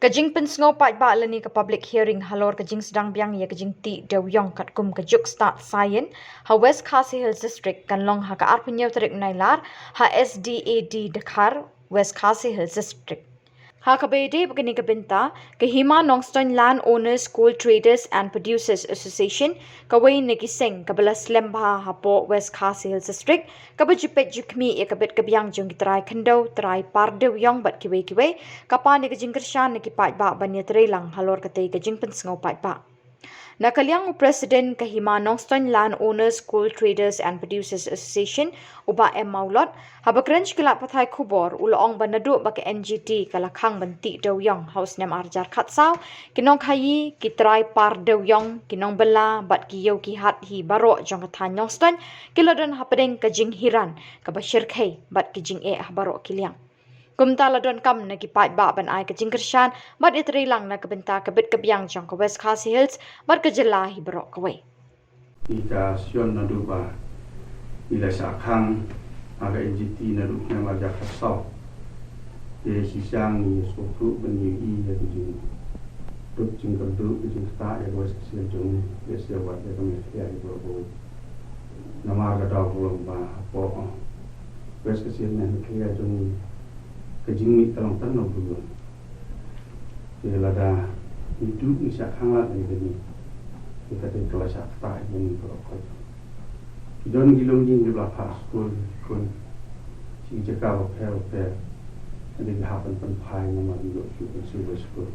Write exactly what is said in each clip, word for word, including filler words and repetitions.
Ka jingpynsngew paidbah lane ka public hearing halor ka jingsdang biang ïa ka jingtih dewiong katkum ka juk stad saian ha West Khasi Hills District kan long ha ka arphew tarik u Nailar ha S D A D Dkhar, West Khasi Hills District. Ha kaba ïadei bad kane ka bynta, ka Hima Nongstoiñ Land Owners, Coal Traders and Producers Association, kawei na ki seng kaba la slem bha hapoh West Khasi Hills District, kaba ju peit ju khmih ïa ka bit ka biang jong ki trai khyndew, trai par dewiong bad kiwei kiwei, ka pan ïa ka jingkyrshan na ki paidbah ban ïatreilang halor katei ka jingpynsngew paidbah. Na ka liang u President ka Hima Nongstoiñ Land Owners, Coal Traders and Producers Association, u Bah M Mawlot, haba kren sha ki lad pathai khubor, u la ong ba naduh ba ka N G T ka la khang ban tih dewiong ha u snem ar hajar khatsaw, ki nongkhaïi, ki trai par dewiong, ki nongbylla bad ki ïew ki hat hi baroh jong ka thaiñ Nongstoiñ ki la don hapdeng ka jinghiran kaba shyrkhei bad ki jingeh ha baroh ki liang. Kumta la donkam na ki paidbah ban ai ka jingkyrshan bad ïatreilang na ka bynta ka bit ka biang jong ka West Khasi Hills bad ka jylla hi baroh kawei. Ïa ka session naduh ba ngi la shah khang ha ka N G T naduh u snem ar hajar khatsaw. Te shisha ngi sngewthuh ba ngi ïohi ïa ka jingduk jingkyrduh, ka jingktah ïa ka West Khasi Hills jong ngi, ïa sha wat ïa ka Meghalaya hi baroh kawei. Namar ka daw ka long ba hapoh West Khasi Hills ne Meghalaya jong ngi, ka jingmih ka long tang na u briew. Te lada ngi duh ngi shah khang lad ïa kane, te ka dei ka la shah ktah ïa ngi baroh kawei. Ki don ki longïing kiba la phah skul, ki khun sha ki jaka bapher bapher, ka dei ki hap ban pynphai namar ki ïoh shuh ban shu bai skul.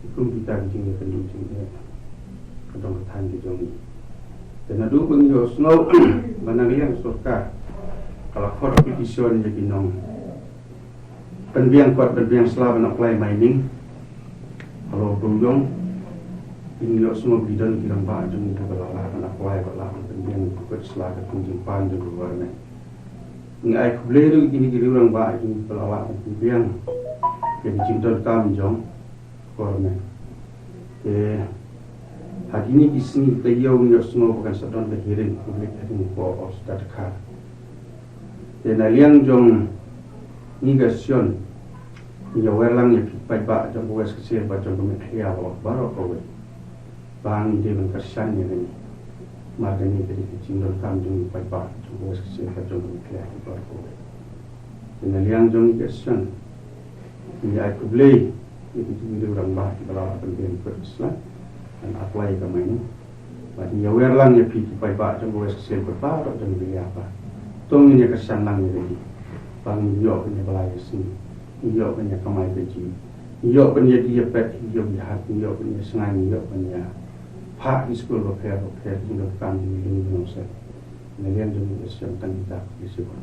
Ki kum kita ki jingïakynduh jingeh ka don ka thaiñ ka jong ngi. Te naduh ba ngi ïohsngew ba na ka liang sorkar ka la khot application ïa ki nong pynbiang kot pynbiang sla ban apply mining halor dewiong. Ngi ïohsngew ba ki don ki rangbah jong ngi kiba la lah ban apply, ba lah ban pynbiang kot sla katkum jingpan jong ka government. Ngi ai khublei ruh ïa kine ki riew rangbah jong ngi kiba la lah ban pynbiang ïa ki jingdonkam jong ka government. Te ha kine ki sngi ki taïew ngi ïohsngew ba kan sa don ka hearing, public hearing hapoh Office Dkhar. Te na liang jong ngi ka session, ngi ïawer lang ïa phi paidbah jong ka West Khasi Hills bad jong ka Meghalaya baroh kawei ba ngi dei ban kyrshan ïa kane. Namar kane ka dei ka jingdonkam jong ngi paidbah jong ka West Khasi Hills bad jong ka Meghalaya baroh kawei. Te na liang jong ngi ka session, ngi ai khublei ïa ki jong ngi ki rangbah kiba la lah ban pynbiang kot sla ban apply ïa ka mining. Bad ngi ïawer lang ïa phi ki paidbah jong ka West Khasi Hills bad baroh jong ka Meghalaya ba to ngin ïa kyrshan lang ïa kane. Ba ngin ïoh ban ïa bylla ïa sngi, ngin ïoh ban ïa kamai kajih, ngin ïoh ban ïa die ïa peit, ngin ïoh ban ïa hat, ngin ïoh ban ïa sngai, ngin ïoh ban ïa phah ki skul bapher bapher, ki jingdonkam jong ngi, jong ngi, jong ngi. Na liang jong ngi ka session tang kita, khublei shibun.